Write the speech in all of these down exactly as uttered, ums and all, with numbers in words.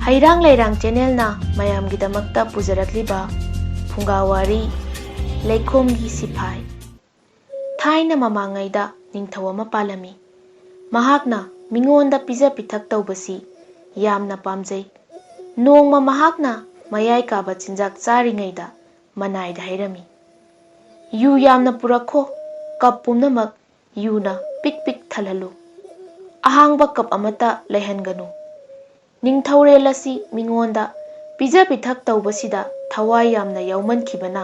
ꯍꯩꯔꯥꯡ ꯂꯩꯔꯥꯡ ꯆꯦꯅꯦꯜꯅ ꯃꯌꯥꯝꯒꯤꯗꯃꯛꯇ ꯄꯨꯖꯔꯛꯂꯤꯕ ꯐꯨꯡꯒꯥ ꯋꯥꯔꯤ, ꯂꯩꯈꯣꯝꯒꯤ ꯁꯤꯐꯥꯏ꯫ ꯊꯥꯏꯅ ꯃꯃꯥꯡꯉꯩꯗ ꯅꯤꯡꯊꯧ ꯑꯃ ꯄꯥꯜꯂꯝꯃꯤ꯫ ꯃꯍꯥꯛꯅ ꯃꯤꯉꯣꯟꯗ ꯄꯤꯖ ꯄꯤꯊꯛ ꯇꯧꯕꯁꯤ ꯌꯥꯝꯅ ꯄꯥꯝꯖꯩ꯫ ꯅꯣꯡꯃ ꯃꯍꯥꯛꯅ ꯃꯌꯥꯏ ꯀꯥꯕ ꯆꯤꯟꯖꯥꯛ ꯆꯥꯔꯤꯉꯩꯗ ꯃꯅꯥꯏꯗ ꯍꯥꯏꯔꯝꯃꯤ, "ꯌꯨ ꯌꯥꯝꯅ ꯄꯨꯔꯛꯈꯣ, ꯀꯞ ꯄꯨꯝꯅꯃꯛ ꯌꯨꯅ ꯄꯤꯛ ꯄꯤꯛ ꯊꯜꯍꯜꯂꯨ꯫ ꯑꯍꯥꯡꯕ ꯀꯞ ꯑꯃꯠꯇ ꯂꯩꯍꯟꯒꯅꯨ꯫" ꯅꯤꯡꯊꯧꯔꯦꯜ ꯑꯁꯤ ꯃꯤꯉꯣꯟꯗ ꯄꯤꯖ ꯄꯤꯊꯛ ꯇꯧꯕꯁꯤꯗ ꯊꯋꯥꯏ ꯌꯥꯝꯅ ꯌꯥꯎꯃꯟꯈꯤꯕꯅ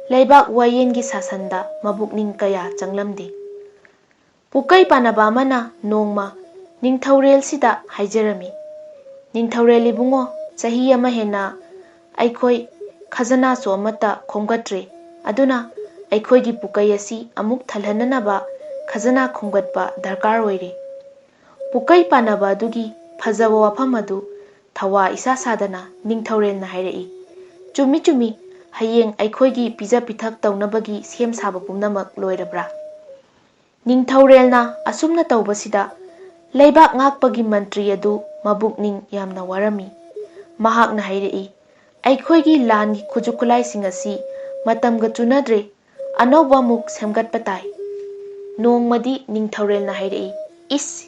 ꯂꯩꯕꯥꯛ ꯋꯥꯌꯦꯟꯒꯤ ꯁꯥꯁꯟꯗ ꯃꯕꯨꯛꯅꯤꯡ ꯀꯌꯥ ꯆꯪꯂꯝꯗꯦ꯫ ꯄꯨꯀꯩ ꯄꯥꯟꯅꯕ ꯑꯃꯅ ꯅꯣꯡꯃ ꯅꯤꯡꯊꯧꯔꯦꯜꯁꯤꯗ ꯍꯥꯏꯖꯔꯝꯃꯤ, "ꯅꯤꯡꯊꯧꯔꯦꯜ ꯏꯕꯨꯡꯉꯣ, ꯆꯍꯤ ꯑꯃ ꯍꯦꯟꯅ ꯑꯩꯈꯣꯏ ꯈꯖꯅꯥꯁꯨ ꯑꯃꯠꯇ ꯈꯣꯝꯒꯠꯇ꯭ꯔꯦ꯫ ꯑꯗꯨꯅ ꯑꯩꯈꯣꯏꯒꯤ ꯄꯨꯀꯩ ꯑꯁꯤ ꯑꯃꯨꯛ ꯊꯜꯍꯟꯅꯅꯕ ꯈꯖꯅꯥ ꯈꯣꯝꯒꯠꯄ ꯗꯔꯀꯥꯔ ꯑꯣꯏꯔꯦ꯫" ꯄꯨꯀꯩ ꯄꯥꯟꯅꯕ ꯑꯗꯨꯒꯤ ꯐꯖꯕ ꯋꯥꯐꯝ ꯑꯗꯨ ꯊꯋꯥ ꯏꯁꯥ ꯁꯥꯗꯅ ꯅꯤꯡꯊꯧꯔꯦꯜꯅ ꯍꯥꯏꯔꯛꯏ, "ꯆꯨꯝꯃꯤ, ꯆꯨꯝꯃꯤ, ꯍꯌꯦꯡ ꯑꯩꯈꯣꯏꯒꯤ ꯄꯤꯖ ꯄꯤꯊꯛ ꯇꯧꯅꯕꯒꯤ ꯁꯦꯝ ꯁꯥꯕ ꯄꯨꯝꯅꯃꯛ ꯂꯣꯏꯔꯕ꯭ꯔꯥ?" ꯅꯤꯡꯊꯧꯔꯦꯜꯅ ꯑꯁꯨꯝꯅ ꯇꯧꯕꯁꯤꯗ ꯂꯩꯕꯥꯛ ꯉꯥꯛꯄꯒꯤ ꯃꯟꯇ꯭ꯔꯤ ꯑꯗꯨ ꯃꯕꯨꯛꯅꯤꯡ ꯌꯥꯝꯅ ꯋꯥꯔꯝꯃꯤ꯫ ꯃꯍꯥꯛꯅ ꯍꯥꯏꯔꯛꯏ, "ꯑꯩꯈꯣꯏꯒꯤ ꯂꯥꯟꯒꯤ ꯈꯨꯠꯁꯨ ꯈꯨꯠꯂꯥꯏꯁꯤꯡ ꯑꯁꯤ ꯃꯇꯝꯒ ꯆꯨꯅꯗ꯭ꯔꯦ, ꯑꯅꯧꯕ ꯑꯃꯨꯛ ꯁꯦꯝꯒꯠꯄ ꯇꯥꯏ꯫" ꯅꯣꯡꯃꯗꯤ ꯅꯤꯡꯊꯧꯔꯦꯜꯅ ꯍꯥꯏꯔꯛꯏ, "ꯏꯁ,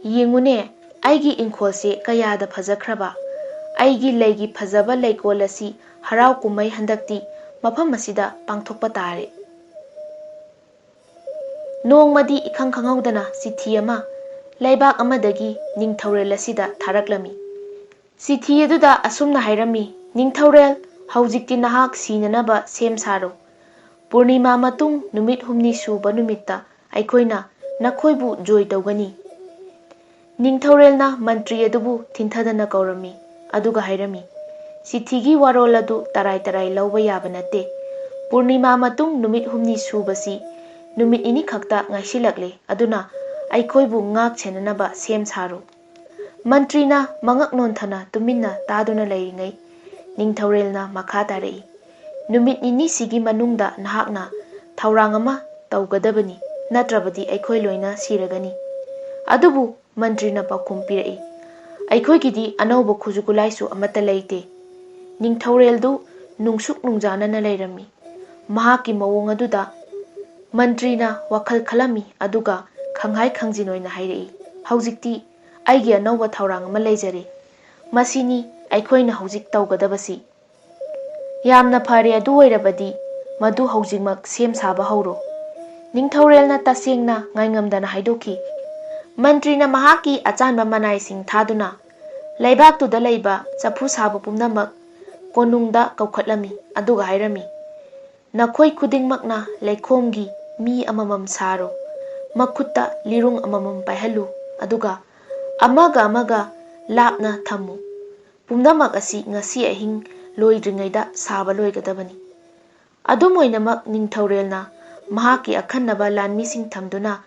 ꯌꯦꯡꯉꯨꯅꯦ, ꯑꯩꯒꯤ ꯏꯪꯈꯣꯜꯁꯦ ꯀꯌꯥꯗ ꯐꯖꯈ꯭ꯔꯕ! ꯑꯩꯒꯤ ꯂꯩꯒꯤ ꯐꯖꯕ ꯂꯩꯀꯣꯜ ꯑꯁꯤ ꯍꯔꯥꯎ ꯀꯨꯝꯍꯩ ꯍꯟꯗꯛꯇꯤ ꯃꯐꯝ ꯑꯁꯤꯗ ꯄꯥꯡꯊꯣꯛꯄ ꯇꯥꯔꯦ꯫" ꯅꯣꯡꯃꯗꯤ ꯏꯈꯪ ꯈꯪꯍꯧꯗꯅ ꯆꯤꯊꯤ ꯑꯃ ꯂꯩꯕꯥꯛ ꯑꯃꯗꯒꯤ ꯅꯤꯡꯊꯧꯔꯦꯜ ꯑꯁꯤꯗ ꯊꯥꯔꯛꯂꯝꯃꯤ꯫ ꯆꯤꯊꯤ ꯑꯗꯨꯗ ꯑꯁꯨꯝꯅ ꯍꯥꯏꯔꯝꯃꯤ, "ꯅꯤꯡꯊꯧꯔꯦꯜ, ꯍꯧꯖꯤꯛꯇꯤ ꯅꯍꯥꯛ ꯁꯤꯅꯅꯕ ꯁꯦꯝ ꯁꯥꯔꯣ꯫ ꯄꯨꯔꯅꯤꯃꯥ ꯃꯇꯨꯡ ꯅꯨꯃꯤꯠ ꯍꯨꯝꯅꯤ ꯁꯨꯕ ꯅꯨꯃꯤꯠꯇ ꯑꯩꯈꯣꯏꯅ ꯅꯈꯣꯏꯕꯨ ꯖꯣꯏ ꯇꯧꯒꯅꯤ꯫" ꯅꯤꯡꯊꯧꯔꯦꯜꯅ ꯃꯟꯇ꯭ꯔꯤ ꯑꯗꯨꯕꯨ ꯊꯤꯟꯊꯗꯅ ꯀꯧꯔꯝꯃꯤ, ꯑꯗꯨꯒ ꯍꯥꯏꯔꯝꯃꯤ, "ꯆꯤꯊꯤꯒꯤ ꯋꯥꯔꯣꯜ ꯑꯗꯨ ꯇꯔꯥꯏ ꯇꯔꯥꯏ ꯂꯧꯕ ꯌꯥꯕ ꯅꯠꯇꯦ꯫ ꯄꯨꯔꯅꯤꯃꯥ ꯃꯇꯨꯡ ꯅꯨꯃꯤꯠ ꯍꯨꯝꯅꯤ ꯁꯨꯕꯁꯤ ꯅꯨꯃꯤꯠ ꯅꯤꯅꯤ ꯈꯛꯇ ꯉꯥꯏꯁꯤꯜꯂꯛꯂꯦ, ꯑꯗꯨꯅ ꯑꯩꯈꯣꯏꯕꯨ ꯉꯥꯛ ꯁꯦꯟꯅꯅꯕ ꯁꯦꯝ ꯁꯥꯔꯨ꯫" ꯃꯟꯇ꯭ꯔꯤꯅ ꯃꯉꯛ ꯅꯣꯟꯊꯅ ꯇꯨꯃꯤꯟꯅ ꯇꯥꯗꯨꯅ ꯂꯩꯔꯤꯉꯩ, ꯅꯤꯡꯊꯧꯔꯦꯜꯅ ꯃꯈꯥ ꯇꯥꯔꯛꯏ, "ꯅꯨꯃꯤꯠ ꯅꯤꯅꯤꯁꯤꯒꯤ ꯃꯅꯨꯡꯗ ꯅꯍꯥꯛꯅ ꯊꯧꯔꯥꯡ ꯑꯃ ꯇꯧꯒꯗꯕꯅꯤ, ꯅꯠꯇ꯭ꯔꯕꯗꯤ ꯑꯩꯈꯣꯏ ꯂꯣꯏꯅ ꯁꯤꯔꯒꯅꯤ꯫" ꯑꯗꯨꯕꯨ ꯃꯟꯇ꯭ꯔꯤꯅ ꯄꯥꯎꯈꯨꯝ ꯄꯤꯔꯛꯏ, ꯑꯩꯈꯣꯏꯒꯤꯗꯤ ꯑꯅꯧꯕ ꯈꯨꯠꯁꯨ ꯈꯨꯠꯂꯥꯏꯁꯨ ꯑꯃꯠꯇ ꯂꯩꯇꯦ꯫ ꯅꯤꯡꯊꯧꯔꯦꯜꯗꯨ ꯅꯨꯡꯁꯨꯛ ꯅꯨꯡꯖꯥꯅꯅ ꯂꯩꯔꯝꯃꯤ꯫ ꯃꯍꯥꯛꯀꯤ ꯃꯑꯣꯡ ꯑꯗꯨꯗ ꯃꯟꯇ꯭ꯔꯤꯅ ꯋꯥꯈꯜ ꯈꯜꯂꯝꯃꯤ, ꯑꯗꯨꯒ ꯈꯪꯍꯥꯏ ꯈꯪꯖꯤꯟ ꯑꯣꯏꯅ ꯍꯥꯏꯔꯛꯏ, "ꯍꯧꯖꯤꯛꯇꯤ ꯑꯩꯒꯤ ꯑꯅꯧꯕ ꯊꯧꯔꯥꯡ ꯑꯃ ꯂꯩꯖꯔꯦ꯫ ꯃꯁꯤꯅꯤ ꯑꯩꯈꯣꯏꯅ ꯍꯧꯖꯤꯛ ꯇꯧꯒꯗꯕꯁꯤ꯫ ꯌꯥꯝꯅ ꯐꯔꯦ, ꯑꯗꯨ ꯑꯣꯏꯔꯕꯗꯤ ꯃꯗꯨ ꯍꯧꯖꯤꯛꯃꯛ ꯁꯦꯝ ꯁꯥꯕ ꯍꯧꯔꯣ꯫" ꯅꯤꯡꯊꯧꯔꯦꯜꯅ ꯇꯁꯦꯡꯅ ꯉꯥꯏꯉꯝꯗꯅ ꯍꯥꯏꯗꯣꯛꯈꯤ꯫ ꯃꯟꯇ꯭ꯔꯤꯅ ꯃꯍꯥꯛꯀꯤ ꯑꯆꯥꯟꯕ ꯃꯅꯥꯏꯁꯤꯡ ꯊꯥꯗꯨꯅ ꯂꯩꯕꯥꯛꯇꯨꯗ ꯂꯩꯕ ꯆꯐꯨ ꯁꯥꯕ ꯄꯨꯝꯅꯃꯛ ꯀꯣꯅꯨꯡꯗ ꯀꯧꯈꯠꯂꯝꯃꯤ, ꯑꯗꯨꯒ ꯍꯥꯏꯔꯝꯃꯤ, "ꯅꯈꯣꯏ ꯈꯨꯗꯤꯡꯃꯛꯅ ꯂꯩꯈꯣꯝꯒꯤ ꯃꯤ ꯑꯃꯃꯝ ꯁꯥꯔꯣ꯫ ꯃꯈꯨꯠꯇ ꯂꯤꯔꯨꯡ ꯑꯃꯃꯝ ꯄꯥꯏꯍꯜꯂꯨ, ꯑꯗꯨꯒ ꯑꯃꯒ ꯑꯃꯒ ꯂꯥꯞꯅ ꯊꯝꯃꯨ꯫ ꯄꯨꯝꯅꯃꯛ ꯑꯁꯤ ꯉꯁꯤ ꯑꯍꯤꯡ ꯂꯣꯏꯗ꯭ꯔꯤꯉꯩꯗ ꯁꯥꯕ ꯂꯣꯏꯒꯗꯕꯅꯤ꯫" ꯑꯗꯨꯝ ꯑꯣꯏꯅꯃꯛ, ꯅꯤꯡꯊꯧꯔꯦꯜꯅ ꯃꯍꯥꯛꯀꯤ ꯑꯈꯟꯅꯕ ꯂꯥꯟꯃꯤꯁꯤꯡ ꯊꯝꯗꯨꯅ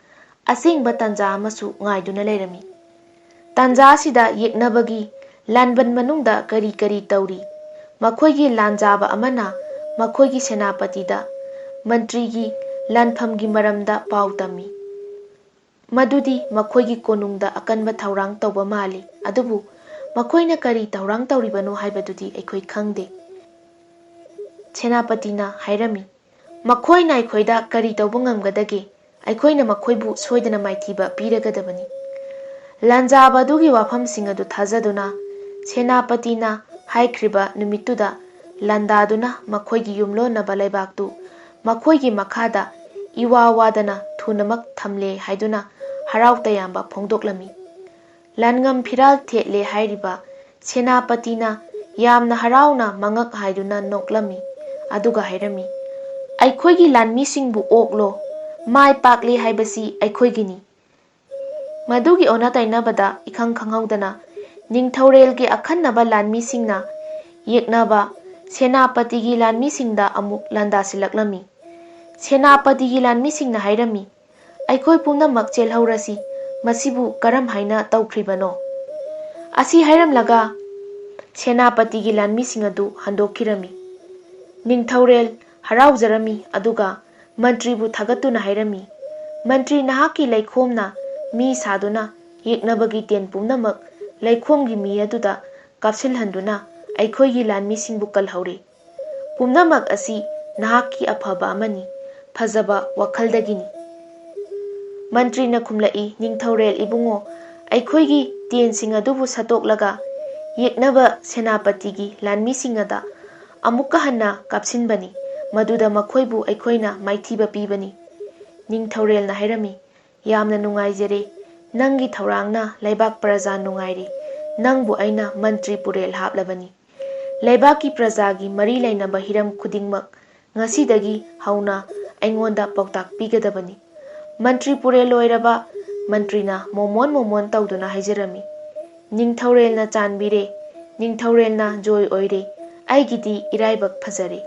ꯑꯁꯦꯡꯕ ꯇꯥꯟꯖꯥ ꯑꯃꯁꯨ ꯉꯥꯏꯗꯨꯅ ꯂꯩꯔꯝꯃꯤ꯫ ꯇꯥꯟꯖꯥ ꯑꯁꯤꯗ ꯌꯦꯛꯅꯕꯒꯤ ꯂꯥꯟꯕꯟ ꯃꯅꯨꯡꯗ ꯀꯔꯤ ꯀꯔꯤ ꯇꯧꯔꯤ? ꯃꯈꯣꯏꯒꯤ ꯂꯥꯟꯖꯥꯕ ꯑꯃꯅ ꯃꯈꯣꯏꯒꯤ ꯁꯦꯅꯥꯄꯇꯤꯗ ꯃꯟꯇ꯭ꯔꯤꯒꯤ ꯂꯥꯟꯐꯝꯒꯤ ꯃꯔꯝꯗ ꯄꯥꯎ ꯇꯝꯃꯤ꯫ ꯃꯗꯨꯗꯤ ꯃꯈꯣꯏꯒꯤ ꯀꯣꯅꯨꯡꯗ ꯑꯀꯟꯕ ꯊꯧꯔꯥꯡ ꯇꯧꯕ ꯃꯥꯜꯂꯤ, ꯑꯗꯨꯕꯨ ꯃꯈꯣꯏꯅ ꯀꯔꯤ ꯊꯧꯔꯥꯡ ꯇꯧꯔꯤꯕꯅꯣ ꯍꯥꯏꯕꯗꯨꯗꯤ ꯑꯩꯈꯣꯏ ꯈꯪꯗꯦ꯫ ꯁꯦꯅꯥꯄꯇꯤꯅ ꯍꯥꯏꯔꯝꯃꯤ, "ꯃꯈꯣꯏꯅ ꯑꯩꯈꯣꯏꯗ ꯀꯔꯤ ꯇꯧꯕ ꯉꯝꯒꯗꯒꯦ? ꯑꯩꯈꯣꯏꯅ ꯃꯈꯣꯏꯕꯨ ꯁꯣꯏꯗꯅ ꯃꯥꯏꯊꯤꯕ ꯄꯤꯔꯒꯗꯕꯅꯤ꯫" ꯂꯥꯟꯖꯥꯕ ꯑꯗꯨꯒꯤ ꯋꯥꯐꯝꯁꯤꯡ ꯑꯗꯨ ꯊꯥꯖꯗꯨꯅ ꯁꯦꯅꯥꯄꯇꯤꯅ ꯍꯥꯏꯈ꯭ꯔꯤꯕ ꯅꯨꯃꯤꯠꯇꯨꯗ ꯂꯥꯟꯗꯥꯗꯨꯅ ꯃꯈꯣꯏꯒꯤ ꯌꯨꯝꯂꯣꯟꯅꯕ ꯂꯩꯕꯥꯛꯇꯨ ꯃꯈꯣꯏꯒꯤ ꯃꯈꯥꯗ ꯏꯋꯥ ꯋꯥꯗꯅ ꯊꯨꯅꯃꯛ ꯊꯝꯂꯦ ꯍꯥꯏꯗꯨꯅ ꯍꯔꯥꯎ ꯇꯌꯥꯝꯕ ꯐꯣꯡꯗꯣꯛꯂꯝꯃꯤ꯫ ꯂꯥꯟꯉꯝ ꯐꯤꯔꯥꯜ ꯊꯦꯠꯂꯦ ꯍꯥꯏꯔꯤꯕ ꯁꯦꯅꯥꯄꯇꯤꯅ ꯌꯥꯝꯅ ꯍꯔꯥꯎꯅ ꯃꯉꯛ ꯍꯥꯏꯗꯨꯅ ꯅꯣꯛꯂꯝꯃꯤ, ꯑꯗꯨꯒ ꯍꯥꯏꯔꯝꯃꯤ, "ꯑꯩꯈꯣꯏꯒꯤ ꯂꯥꯟꯃꯤꯁꯤꯡꯕꯨ ꯑꯣꯛꯂꯣ, ꯃꯥꯏ ꯄꯥꯛꯂꯦ ꯍꯥꯏꯕꯁꯤ ꯑꯩꯈꯣꯏꯒꯤꯅꯤ꯫" ꯃꯗꯨꯒꯤ ꯑꯣꯟꯅ ꯇꯩꯅꯕꯗ ꯏꯈꯪ ꯈꯪꯍꯧꯗꯅ ꯅꯤꯡꯊꯧꯔꯦꯜꯒꯤ ꯑꯈꯟꯅꯕ ꯂꯥꯟꯃꯤꯁꯤꯡꯅ ꯌꯦꯛꯅꯕ ꯁꯦꯅꯥꯄꯇꯤꯒꯤ ꯂꯥꯟꯃꯤꯁꯤꯡꯗ ꯑꯃꯨꯛ ꯂꯥꯟꯗꯥꯁꯤꯜꯂꯛꯂꯝꯃꯤ꯫ ꯁꯦꯅꯥꯄꯇꯤꯒꯤ ꯂꯥꯟꯃꯤꯁꯤꯡꯅ ꯍꯥꯏꯔꯝꯃꯤ, "ꯑꯩꯈꯣꯏ ꯄꯨꯝꯅꯃꯛ ꯆꯦꯜꯍꯧꯔꯁꯤ, ꯃꯁꯤꯕꯨ ꯀꯔꯝ ꯍꯥꯏꯅ ꯇꯧꯈ꯭ꯔꯤꯕꯅꯣ?" ꯑꯁꯤ ꯍꯥꯏꯔꯝꯂꯒ ꯁꯦꯅꯥꯄꯇꯤꯒꯤ ꯂꯥꯟꯃꯤꯁꯤꯡ ꯑꯗꯨ ꯍꯟꯗꯣꯛꯈꯤꯔꯝꯃꯤ꯫ ꯅꯤꯡꯊꯧꯔꯦꯜ ꯍꯔꯥꯎꯖꯔꯝꯃꯤ, ꯑꯗꯨꯒ ꯃꯟꯇ꯭ꯔꯤꯕꯨ ꯊꯥꯒꯠꯇꯨꯅ ꯍꯥꯏꯔꯝꯃꯤ, "ꯃꯟꯇ꯭ꯔꯤ, ꯅꯍꯥꯛꯀꯤ ꯂꯩꯈꯣꯝꯅ ꯃꯤ ꯁꯥꯗꯨꯅ ꯌꯦꯛꯅꯕꯒꯤ ꯇꯦꯟ ꯄꯨꯝꯅꯃꯛ ꯂꯩꯈꯣꯝꯒꯤ ꯃꯤ ꯑꯗꯨꯗ ꯀꯥꯞꯁꯤꯜꯍꯟꯗꯨꯅ ꯑꯩꯈꯣꯏꯒꯤ ꯂꯥꯟꯃꯤꯁꯤꯡꯕꯨ ꯀꯜꯍꯧꯔꯤ꯫ ꯄꯨꯝꯅꯃꯛ ꯑꯁꯤ ꯅꯍꯥꯛꯀꯤ ꯑꯐꯕ ꯑꯃꯅꯤ, ꯐꯖꯕ ꯋꯥꯈꯜꯗꯒꯤꯅꯤ꯫ ꯃꯟꯇ꯭ꯔꯤꯅ ꯈꯨꯝꯂꯛꯏ, "ꯅꯤꯡꯊꯧꯔꯦꯜ ꯏꯕꯨꯡꯉꯣ, ꯑꯩꯈꯣꯏꯒꯤ ꯇꯦꯟꯁꯤꯡ ꯑꯗꯨꯕꯨ ꯁꯠꯇꯣꯛꯂꯒ ꯌꯦꯛꯅꯕ ꯁꯦꯅꯥꯄꯇꯤꯒꯤ ꯂꯥꯟꯃꯤꯁꯤꯡ ꯑꯗ ꯑꯃꯨꯛꯀ ꯍꯟꯅ ꯀꯥꯞꯁꯤꯟꯕꯅꯤ꯫ ꯃꯗꯨꯗ ꯃꯈꯣꯏꯕꯨ ꯑꯩꯈꯣꯏꯅ ꯃꯥꯏꯊꯤꯕ ꯄꯤꯕꯅꯤ꯫" ꯅꯤꯡꯊꯧꯔꯦꯜꯅ ꯍꯥꯏꯔꯝꯃꯤ, "ꯌꯥꯝꯅ ꯅꯨꯡꯉꯥꯏꯖꯔꯦ꯫ ꯅꯪꯒꯤ ꯊꯧꯔꯥꯡꯅ ꯂꯩꯕꯥꯛ ꯄ꯭ꯔꯖꯥ ꯅꯨꯡꯉꯥꯏꯔꯦ꯫ ꯅꯪꯕꯨ ꯑꯩꯅ ꯃꯟꯇ꯭ꯔꯤ ꯄꯨꯔꯦꯜ ꯍꯥꯞꯂꯕꯅꯤ꯫ ꯂꯩꯕꯥꯛꯀꯤ ꯄ꯭ꯔꯖꯥꯒꯤ ꯃꯔꯤ ꯂꯩꯅꯕ ꯍꯤꯔꯝ ꯈꯨꯗꯤꯡꯃꯛ ꯉꯁꯤꯗꯒꯤ ꯍꯧꯅ ꯑꯩꯉꯣꯟꯗ ꯄꯥꯎꯇꯥꯛ ꯄꯤꯒꯗꯕꯅꯤ꯫" ꯃꯟꯇ꯭ꯔꯤ ꯄꯨꯔꯦꯜ ꯂꯣꯏꯔꯕ ꯃꯟꯇ꯭ꯔꯤꯅ ꯃꯣꯃꯣꯟ ꯃꯣꯃꯣꯟ ꯇꯧꯗꯨꯅ ꯍꯥꯏꯖꯔꯝꯃꯤ, "ꯅꯤꯡꯊꯧꯔꯦꯜꯅ ꯆꯥꯟꯕꯤꯔꯦ, ꯅꯤꯡꯊꯧꯔꯦꯜꯅ ꯖꯣꯏ ꯑꯣꯏꯔꯦ, ꯑꯩꯒꯤꯗꯤ ꯏꯔꯥꯏꯕꯛ ꯐꯖꯔꯦ꯫"